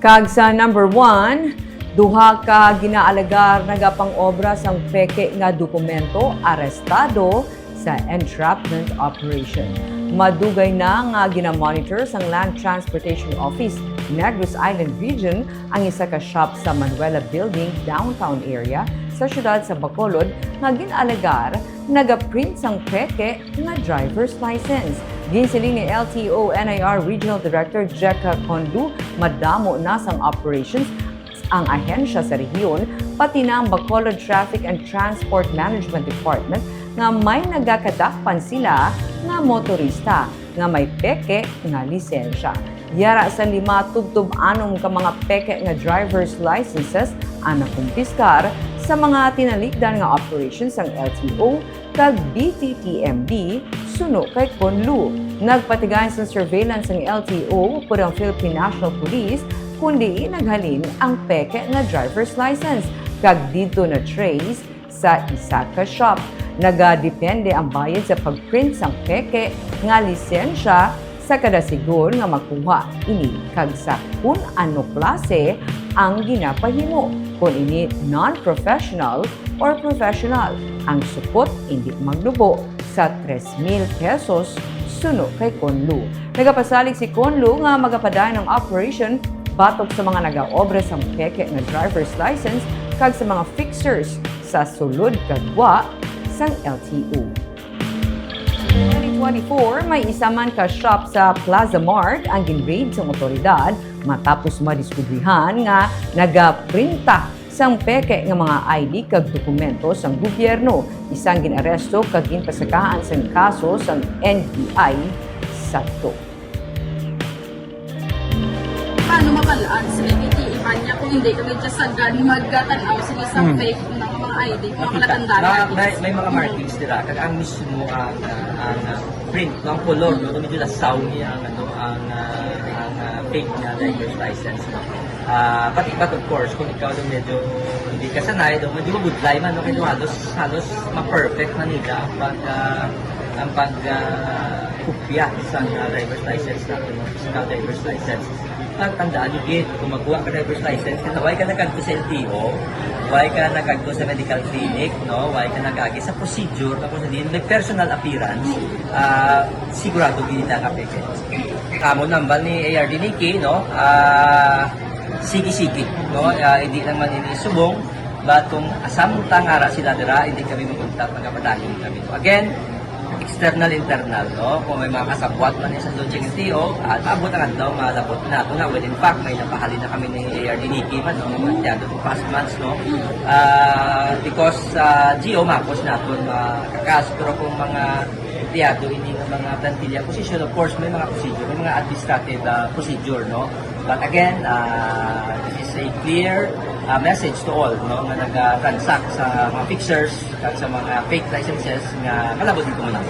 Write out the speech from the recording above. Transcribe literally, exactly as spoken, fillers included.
Kag sa number one, duha ka ginaalegar nagapang-obra sang peke nga dokumento arestado sa entrapment operation. Madugay na nga ginamonitor sang Land Transportation Office, Negros Island Region, ang isa ka shop sa Manuela Building, downtown area sa siyudad sa Bacolod, nga ginaalegar nagaprint sang peke nga driver's license. Ginsiling ni L T O N I R Regional Director Jecca Conlu, madamo na sang operations ang ahensya sa rehiyon, pati na ang Bacolod Traffic and Transport Management Department, nga may nagakadakpan sila nga motorista nga may peke nga lisensya. Yara sa lima tubtob anom ka mga peke nga driver's licenses ang nakumpiskar sa mga tinalikdan nga operation sang L T O kag B T T M D, suno kay Conlu. Nagpatigayon sang surveillance sang L T O, pud ang Philippine National Police, kundi naghalin ang peke nga driver's license, kag didto na-trace sa isa ka shop. Nagadepende ang bayad sa pag-print sang peke nga lisensya sa kada sigon nga makuha ini, kag sa kun ano klase ang ginapahimo, kon ini non-professional or professional. Ang sukot indi magnubo sa tres mil pesos, suno kay Conlu. Nagapasalig si Conlu nga magapadayon ang operation batok sa mga nagaobra sang peke nga driver's license kag sa mga fixers sa sulod kag gwa sang L T O. Twenty twenty-four, may isa man ka shop sa Plaza Mart ang gin-raid sang awtoridad matapos madiskubrihan nga nagaprinta sang peke nga mga I D kag dokumento sang gobyerno. Isang gin-aresto kag ginpasakahan sang kaso sang N B I sadto. Paano mabalaan sila? Hindi iban niya kung hindi kami just sagad magkatanaw sila sa Hmm. fake na mga I D, mga Makita. palatandaan. Na, may, may mga markings dira. Kag ang mismo ang, ah, ang ah, print, no? Ang color, no? Medyo lasaw niya ang, ano, ang, ah, ang ah, fake na driver's license, no? Ah, pati, but of course, kung ikaw daw medyo hindi ka sanay, daw medyo mabudlay man, no? Kaya halos, halos ma-perfect na nila ang pag, ah, ang pag, ah, kopya sa ah, driver's license natin, no? Sa driver's license. Ang tandaan nyo, gid, kung magkuha ka driver's license, kung why ka nagkadto sa L T O, why ka nagkadto sa medical clinic, no? Why ka nagagi sa procedure, tapos hindi may personal appearance, ah, sigurado gid na ka peke. Kamo nambal ni A R D Nikki, no? Ah, sige-sige, no? Ah, hindi naman ini subong, but kung samtang ara sila dira, hindi kami maguntat, magapadayon kami. So, again, external, internal, no? Kung may mga kasabwat man sa Lodging L T O, at abot ang adlaw, malabot na ito na. Well, in fact, may napahalin na kami ni A R D Nikki man, no? Mga empleyado for past months, no? Ah, because sa G O, makos na ito, makakas, pero kung mga empleyado, hindi nga mga plantilla position, of course, may mga procedure, may mga administrative ah, procedure, no? But again, ah, this is a clear ah, message to all, no? Nga nag-transact sa mga fixers, kag sa mga fake licenses nga kalabot dito mo lang.